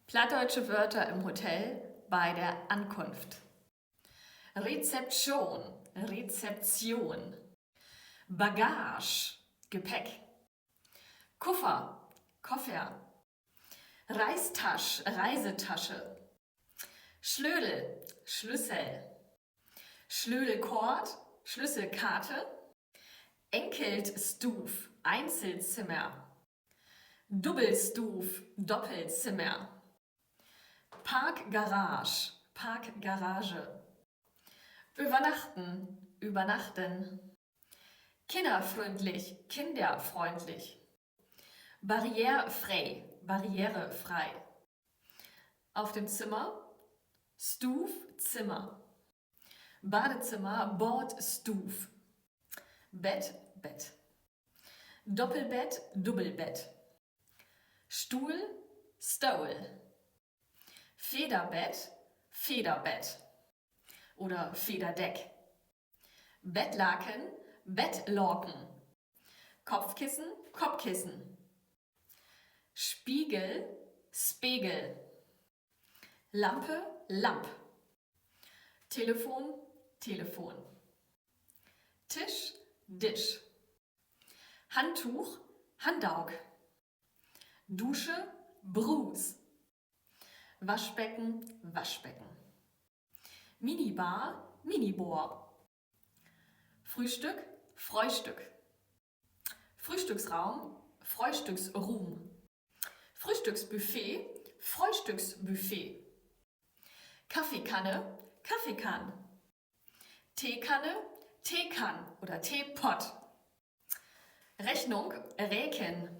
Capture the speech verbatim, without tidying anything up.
Plattdeutsche Wörter im Hotel bei der Ankunft. Rezeption, Rezeption. Bagage, Gepäck. Kuffer, Koffer. Reistasch, Reisetasche. Slödel, Schlüssel. Slödelkoort, Schlüsselkarte. Enkeltstuuv, Einzelzimmer. Dubbelstuuv, Doppelzimmer. Parkgarage, Parkgarage. Övernachten, übernachten. Kinnerfründlich, kinderfreundlich. Barrierefree, barrierefrei. Auf dem Zimmer, Stuuv, Zimmer. Badezimmer, Baadstuuv. Bett, Bett. Doppelbett, Dubbelbett. Stuhl, Stohl. Federbett, Federbett oder Federdeck. Bettlaken, Bettlaken. Kopfkissen, Kopfkissen. Spiegel, Spegel. Lampe, Lamp. Telefon, Telefon. Tisch, Disch. Handtuch, Handdook. Dusche, Bruus. Waschbecken, Waschbecken. Minibar, Minibar. Frühstück, Fröhstück. Frühstücksraum, Fröhstücksruum. Frühstücksbuffet, Fröhstücksbuffet. Kaffeekanne, Kaffeekann. Teekanne, Teekann oder Teepott. Rechnung, Reken.